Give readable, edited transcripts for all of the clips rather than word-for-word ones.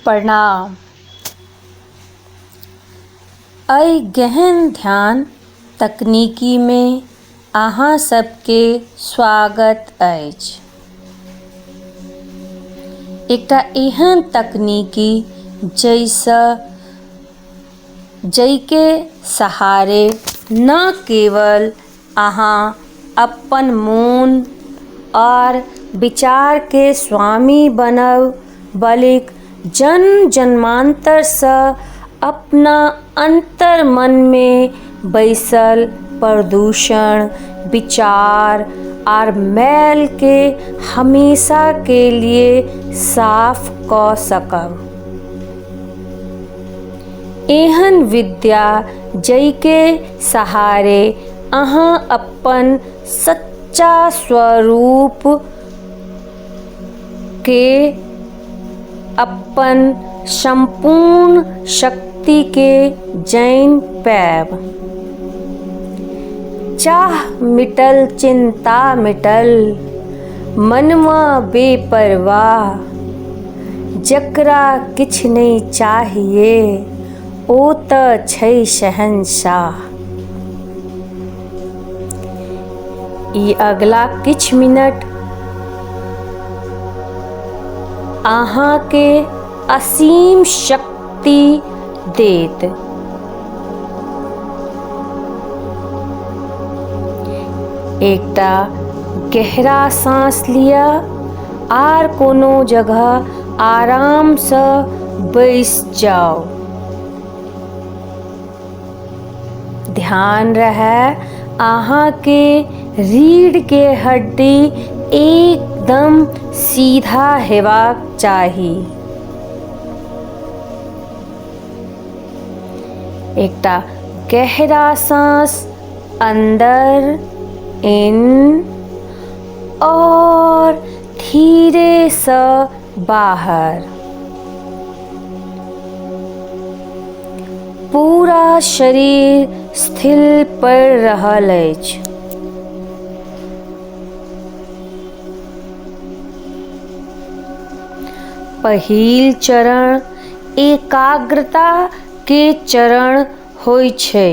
प्रणाम। एहि गहन ध्यान तकनीकी मे अहाँ सबके स्वागत अछि। एकटा एहन तकनीकी जाहिसँ जाहिके सहारे न केवल अहाँ अपन मोन आर विचारके स्वामी बनब, बल्कि जन्म जन्मान्तरसँ अपना अन्तर्मनमे बैसल प्रदूषण, विचार आर मैलके हमेशाके लिए साफ कऽ सकब। एहन विद्या जाहिके सहारे अहाँ अपन सच्चा स्वरूप के अपन सम्पूर्ण शक्तिके जानि पायब। चाह मिटल चिन्ता मिटल, मनवा बेपरवाह, जकरा किछु नहि चाहिए ओ तऽ छै शहंशाह। ई अगला किछु मिनट अहाँके असीम शक्ति देत। एकटा गहरा साँस लिअ आर कोनो जगह आरामसँ बैस जाउ। ध्यान रहै अहाँके रीढ़ के हड्डी एकदम सीधा हेबाक चाही। एकटा गहरा साँस अन्दर इन और धीरेसँ बाहर। पूरा शरीर स्थिर पड़ि रहल अछि। पहिल चरण एकाग्रता के चरण होइ छै।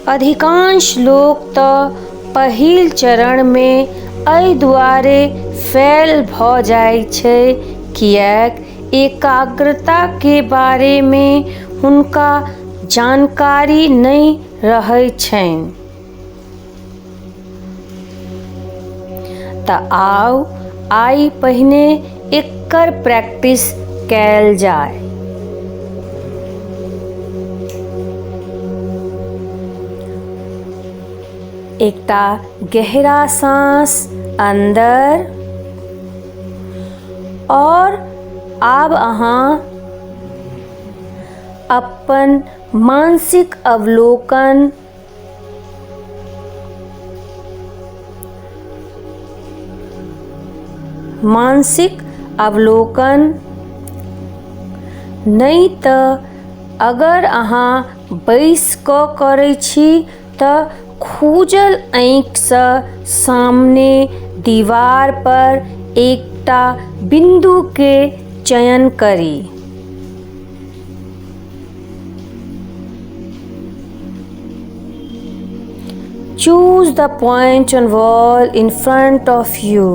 अधिकांश लोक तऽ पहिल चरणमे एहि दुआरे फेल भऽ जाइ छै किएक एकाग्रताके बारेमे हुनका जानकारी नहि रहै छनि। तऽ आउ आइ पहिने एकर प्रैक्टिस कयल जाय। एकटा गहरा साँस अन्दर और आब अहाँ अपन मानसिक अवलोकन मानसिक अवलोकन नहि तऽ अगर अहाँ बैसि कऽ करै छी तऽ खूजल आँखिसँ सामने दीवार पर एकटा बिन्दुके चयन करी। Choose the point on wall in front of you.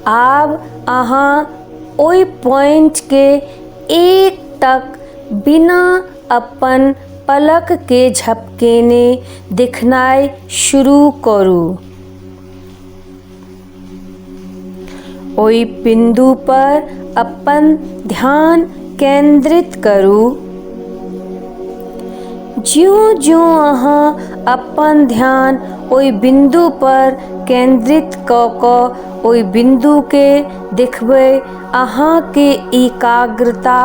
आब अहाँ ओहि पॉइंटके एक टक बिना अपन पलकके झपकेने देखनाइ शुरू करू। ओहि बिन्दु पर अपन ध्यान केन्द्रित करू। ज्यों ज्यों अहाँ अपन ध्यान ओहि बिन्दु पर केन्द्रित कऽ कऽ ओहि बिन्दुके देखबै, अहाँके एकाग्रता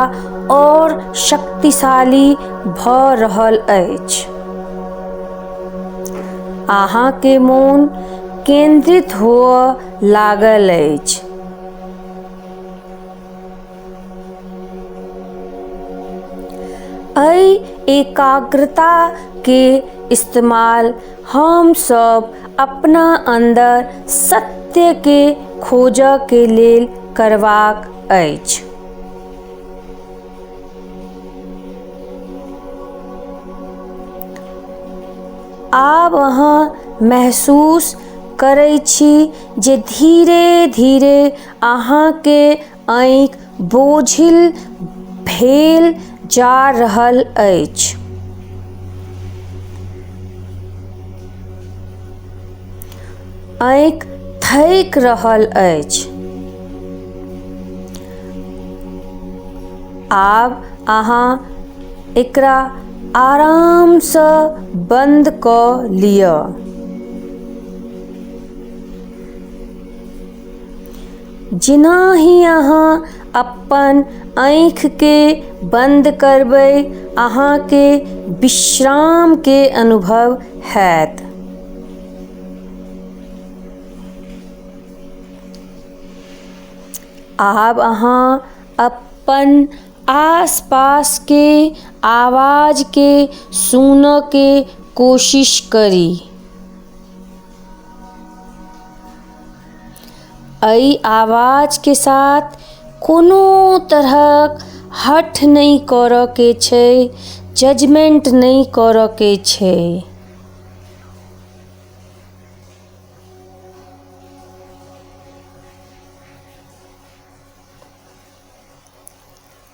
आओर शक्तिशाली भऽ रहल अछि। अहाँके मोन केन्द्रित हुअ लागल अछि। एहि एकाग्रताके इस्तेमाल हमसभ अपना अन्दर सत्यके खोजऽके लेल करबाक अछि। आब अहाँ महसूस करै छी जे धीरे धीरे अहाँके आँखि बोझिल भेल जा रहल अछि। आँखि थकि रहल अछि। आब अहाँ एकरा आरामसँ बन्द कऽ लिअ। जेना ही अहाँ अपन आँखिके बन्द करबै, अहाँके विश्रामके अनुभव हैत। आब अहाँ अपन आसपासके आवाजके सुनऽके कोशिश करी। एहि आवाजके साथ कोनो तरहक हठ नहि करऽके छै, जजमेंट नहि करऽके छै।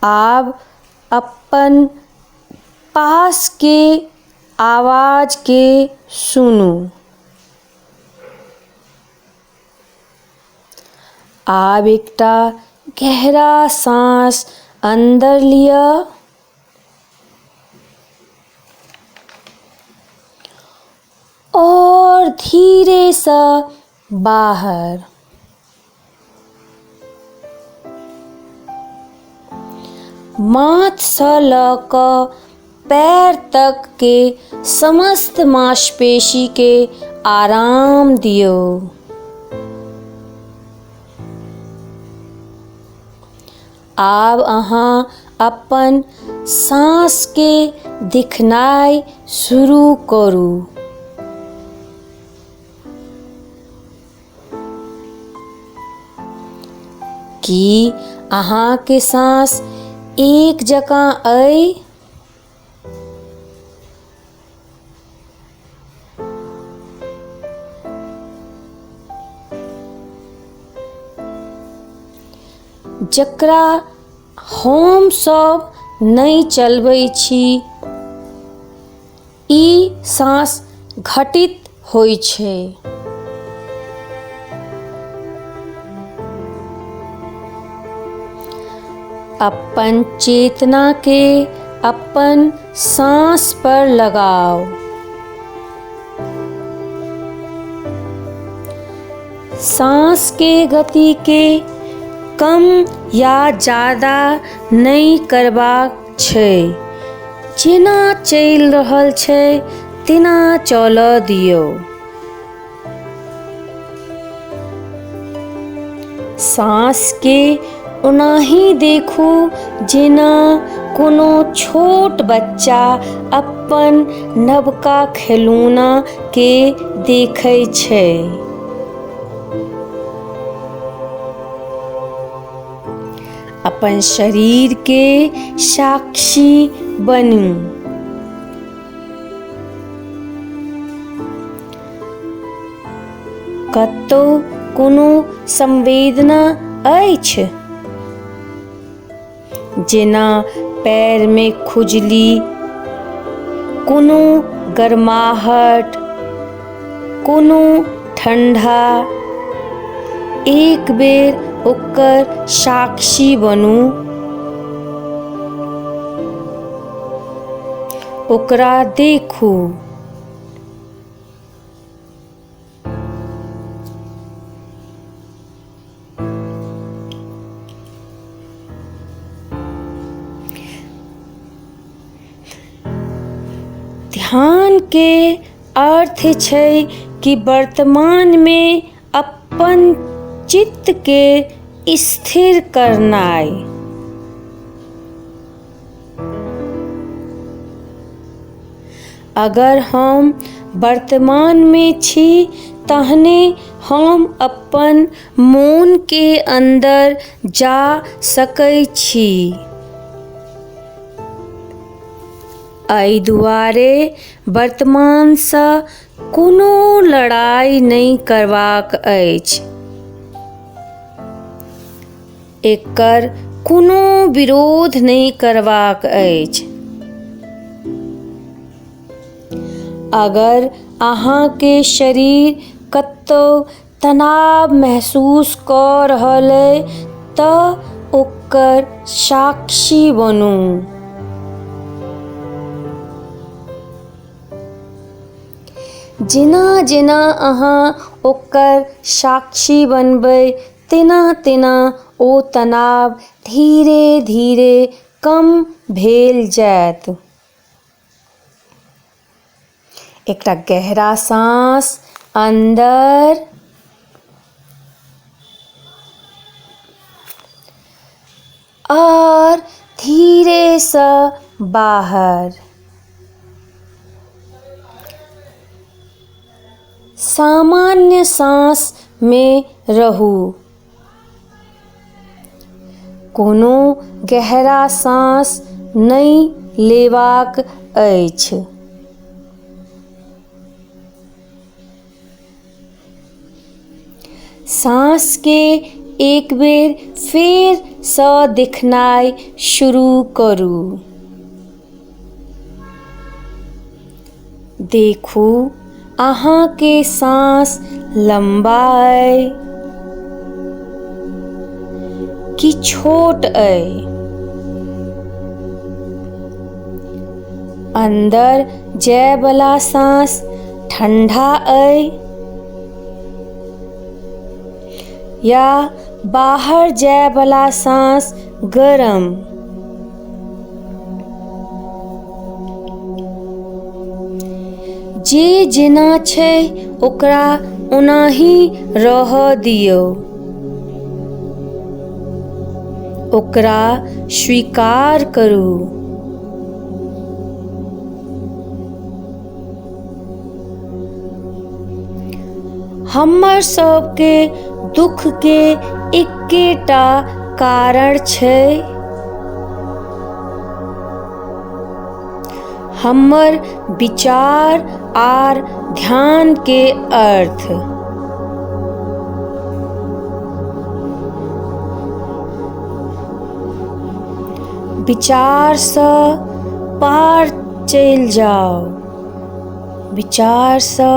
आब अपन पासके आवाजके सुनू। आब एकटा गहरा साँस अन्दर लिअ और धीरेसँ बाहर। माथसँ लऽ कऽ पैर तकके समस्त मांसपेशीके आराम दियौ। आब अहाँ अपन साँसके देखनाइ शुरू करू। की अहाँके साँस एक जकाँ अइ? जकरा हमसभ नहि चलबै छी, ई साँस घटित होइ छै। अपन चेतनाके अपन साँस पर लगाउ। साँसके गतिके कम या जादा नहि करबाक छै, जेना चलि रहल छै तेना चलऽ दियौ। साँसके ओनाही देखू जेना कोनो छोट बच्चा अपन नवका खेलौनाके देखै छै। अपन शरीरके साक्षी बनू। कतौ कोनो संवेदना अछि? जेना पैरमे खुजली, कोनो गर्माहट, कोनो ठण्डा। एक बेर ओकर साक्षी बनू। ओकरा देखू। ध्यानके अर्थ छै कि वर्तमानमे अपन चित्तके स्थिर करनाइ। अगर हम वर्तमानमे छी तहने हम अपन मोनके अन्दर जा सकै छी। एहि दुआरे वर्तमानसँ कोनो लड़ाइ नहि करबाक अछि, एकर कोनो विरोध नहि करबाक अछि। अगर अहाँके शरीर कतौ तनाव महसूस कऽ रहल अइ तऽ ओकर साक्षी बनू। जेना जेना अहाँ ओकर साक्षी बनबै तेना तेना ओ तनाव धीरे धीरे कम भेल जायत। एकटा गहरा साँस अन्दर आओर धीरेसँ बाहर। सामान्य साँसमे रहू। कोनो गहरा साँस नहि लेबाक अछि। साँसके एक बेर फेरसँ देखनाइ शुरू करू। देखू अहाँके साँस लम्बा अइ कि छोट अइ। अन्दर जायवला साँस ठण्डा अइ या बाहर जायवला साँस गरम। जे जेना छै ओकरा ओनाही रहऽ दियौ, ओकरा स्वीकार करू। हमर सबके दुःखके एकेटा कारण छै, हमर विचार आर ध्यानके अर्थ। विचारसँ पार चलि जाउ, विचारसँ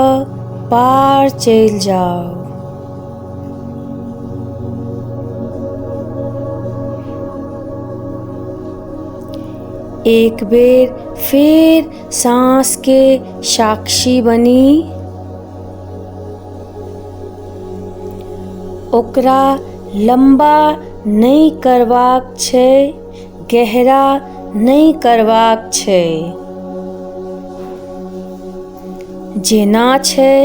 पार चलि जाउ। एक बेर फेर साँसके साक्षी बनी, ओकरा लम्बा नहि करबाक छै, गहरा नहि करबाक छै। जेना छै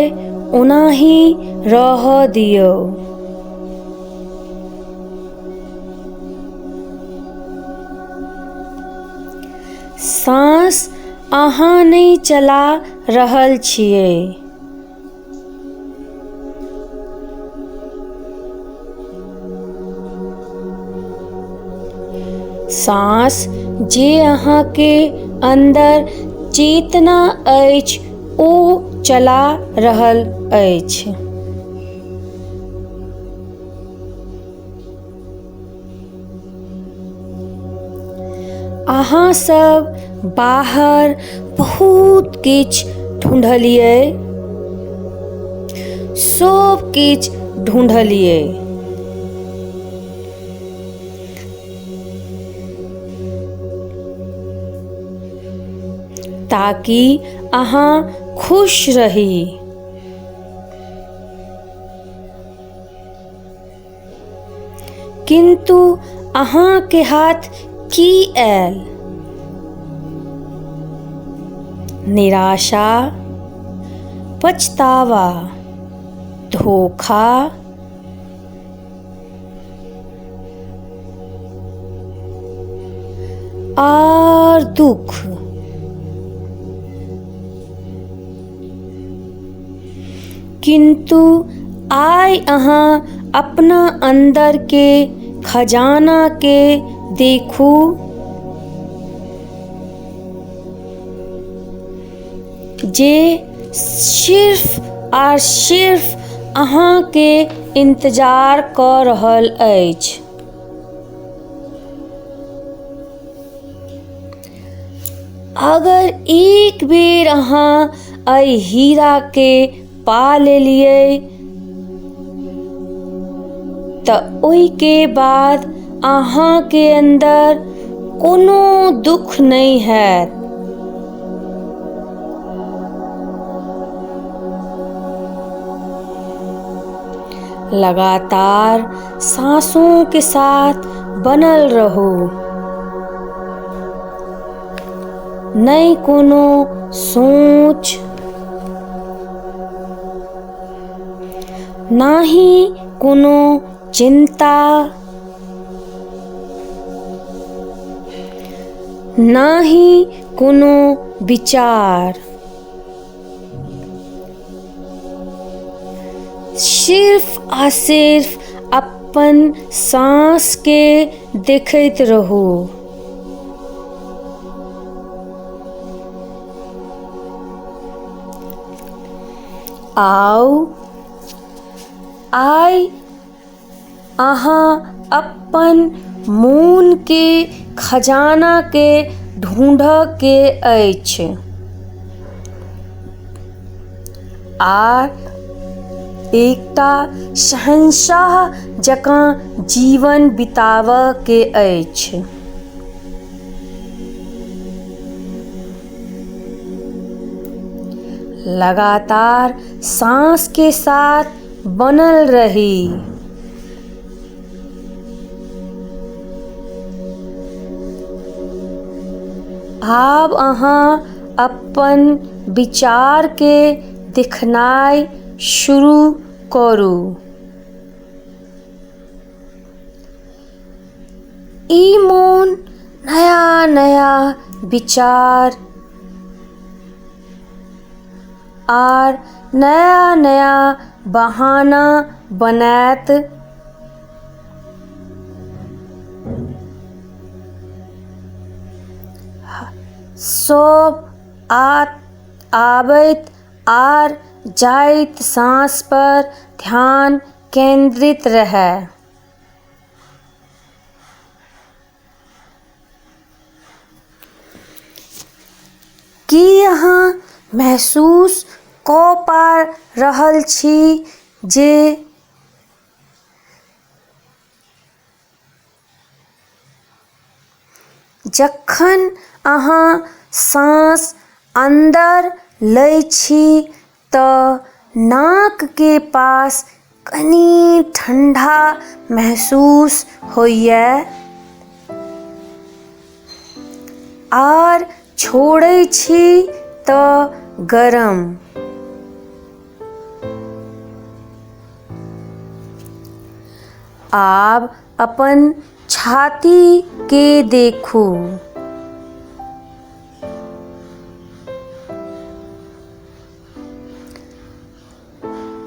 ओनाही रहऽ दियौ। साँस अहाँ नहि चला रहल छियै। साँस जे अहाँके अन्दर चेतना अछि ओ चला रहल अछि। अहाँ सब बाहर बहुत किछु ढूँढलियै, सब किछु ढूँढलियै। ताकि अहाँ खुश रही। किन्तु अहाँके हाथ की आयल? निराशा, पछतावा, धोखा, आर दुख। किन्तु आइ अहाँ अपना अंदर के खजाना के देखू। जे सिर्फ आ सिर्फ अहाँके इंतजार कऽ रहल अछि। अगर एक बेर अहाँ एहि हीरा के पा लेलियै तऽ ओहिके बाद अहाँके अन्दर कोनो दुख नहि हैत। लगातार सांसों के साथ बनल रहू। नहि कोनो सोच, नाही कोनो चिंता, नाही कोनो विचार। सिर्फ आ सिर्फ अपन सांस के देखैत रहू। आउ आइ अहाँ अपन मोन के खजाना के ढूँढऽ के अछि आ एकटा शहंशाह जकाँ जीवन बिताबऽ के अछि। लगातार सांस के साथ बनल रही। आब अहाँ अपन विचार के देखनाइ शुरू करू। ई मोन नया नया विचार आर नया नया बहाना बनायत। सब आबैत आर जाइत सांस पर ध्यान केंद्रित रहय। की अहाँ महसूस कऽ पा रहल छी जे जखन अहाँ सांस अन्दर लै छी तऽ नाक के पास कनि ठंडा महसूस होइए आर छोड़ै छी तऽ गरम? आब अपन छाती के देखू।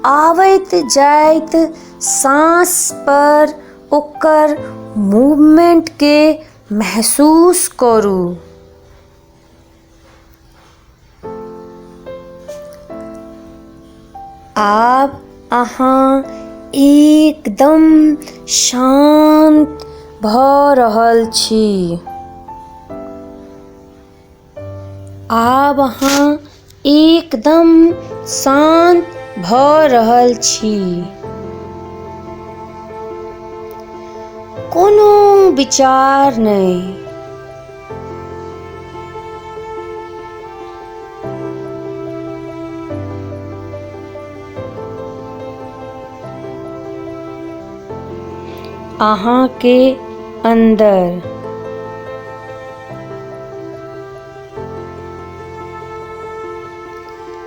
आबैत जाइत सांस पर ओकर मूवमेंट के महसूस करू। आब अहाँ एकदम शांत भऽ रहल छी। आब अहाँ एकदम शांत भऽ रहल छी। कोनो विचार नहि। अहाँके अन्दर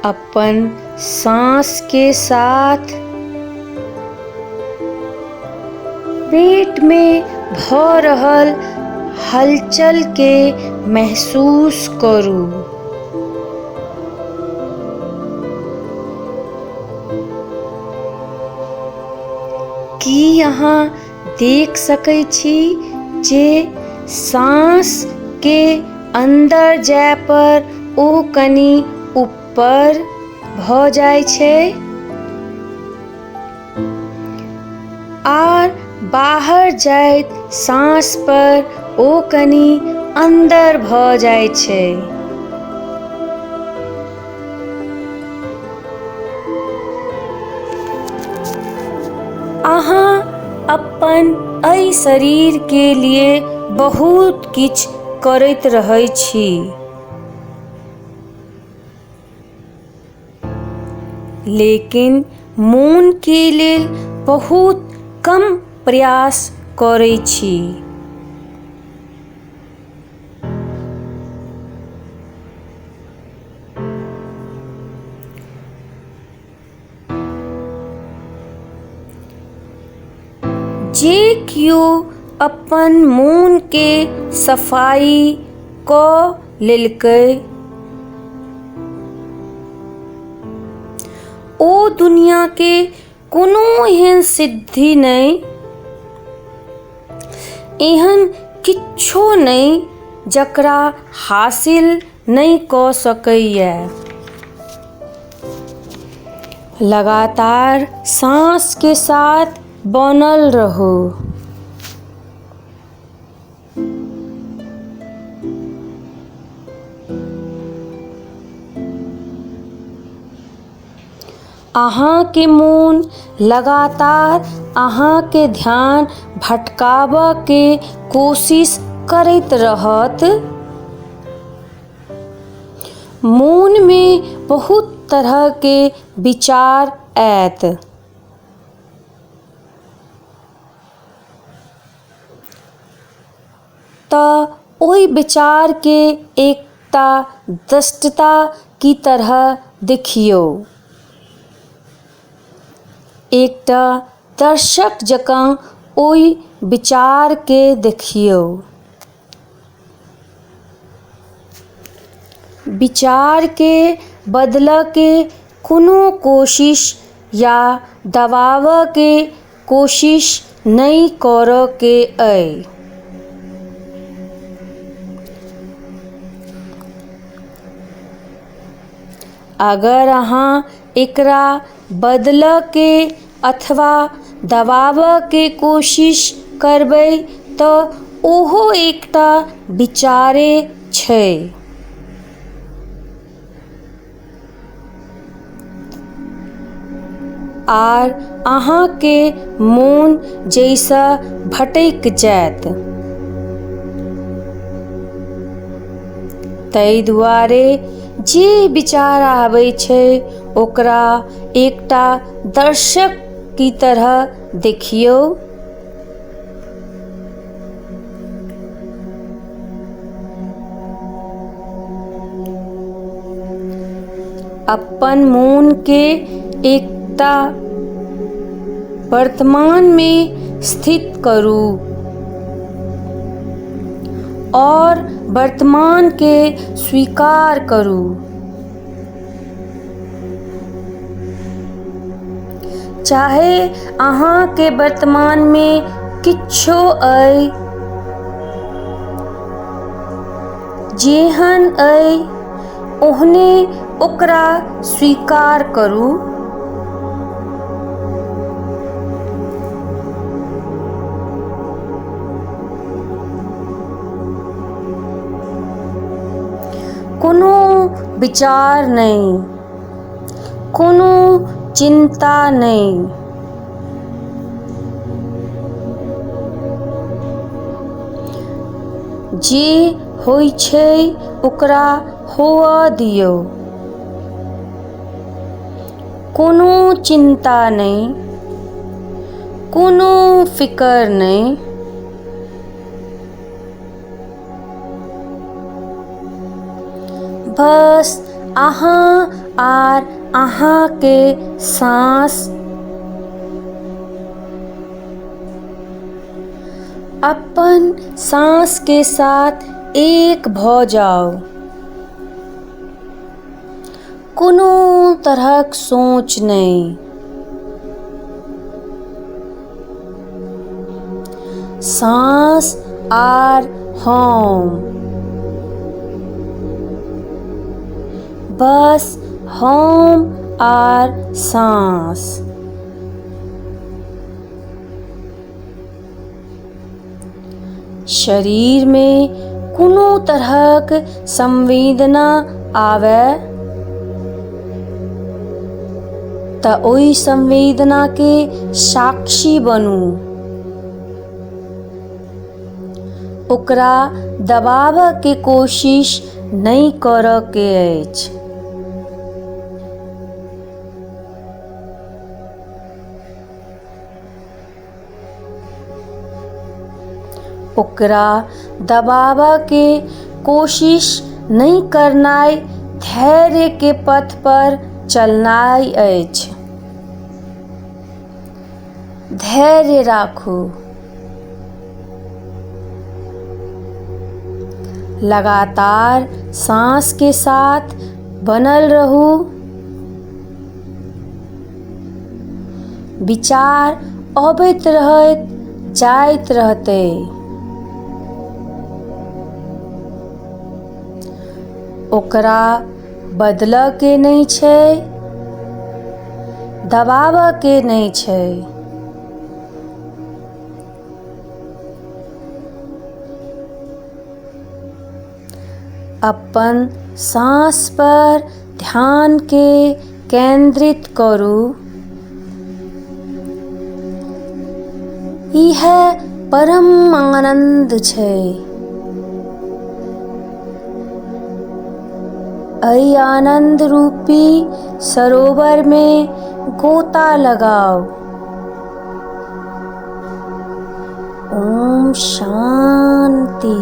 अपन सांस के साथ पेट में भऽ रहल हलचल के महसूस करू। की अहाँ देख सकै छी जे साँसके अन्दर जाय पर ओ कनि ऊपर भऽ जाइ छै आर बाहर जाइत साँस पर ओ कनि अन्दर भऽ जाइ छै। अहाँ अपन एहि शरीरके लिए बहुत किछु करैत रहै छी। लेकिन मोनके लेल बहुत कम प्रयास करै छी। जे कियो अपन मोनके सफाई कऽ लेलकै, ओ दुनियाके कोनो एहन सिद्धि नहि, एहन किछो नहि जकरा हासिल नहि कऽ सकैए। लगातार साँसके साथ बनल रहू। अहाँके मोन लगातार अहाँके ध्यान भटकाबऽके कोशिश करैत रहत। मोनमे बहुत तरहके विचार आयत। तऽ ओहि विचारके एकटा दृष्टता की तरह देखियौ। एकटा दर्शक जकाँ ओहि विचारके देखियौ। विचारके बदलऽके कोनो कोशिश या दबाबऽके कोशिश नहि करऽके अइ। अगर अहाँ एकरा बदलऽके अथवा दबाबऽके कोशिश करबै तऽ ओहो एकटा विचारे छै। आर अहाँके मोन जाहिसँ भटकि जायत। ताहि दुआरे जे विचार आबै छै ओकरा एकटा दर्शक की तरह देखियौ। अपन मोनके एकटा वर्तमानमे स्थित करू आओर वर्तमानके स्वीकार करू। चाहे अहाँके वर्तमानमे किछो अइ, जेहन अइ ओहने ओकरा स्वीकार करू। कोनो विचार नहि, कोनो चिन्ता नहि। जे होइ छै ओकरा होअ दियौ। कोनो चिन्ता नहि, कोनो फिकर नहि। बस अहाँ आर अहाँके साँस। अपन साँसके साथ एक भऽ जाउ। कोनो तरहक सोच नहि। साँस आर हम। बस हम आर साँस। शरीरमे कोनो तरहक संवेदना आबय तऽ ओहि संवेदनाके साक्षी बनू। ओकरा दबाबयके कोशिश नहि करयके अछि। ओकरा दबाबयके कोशिश नहि करनाइ धैर्यके पथ पर चलनाइ अछि। धैर्य राखू। लगातार साँस के साथ बनल रहू। विचार अबैत रहत, जाइत रहतै। ओकरा बदलऽके नहि छै, दबाबऽके नहि छै। अपन साँस पर ध्यानके केन्द्रित करू। इएह परम आनन्द छै। एहि आनन्द रूपी सरोवरमे गोता लगाउ। ओम शान्ति।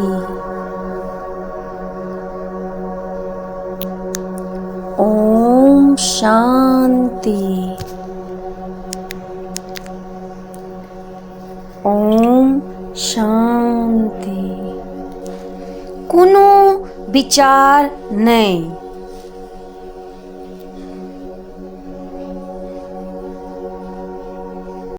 ओम शान्ति। ओम शान्ति। कोनो विचार नहि।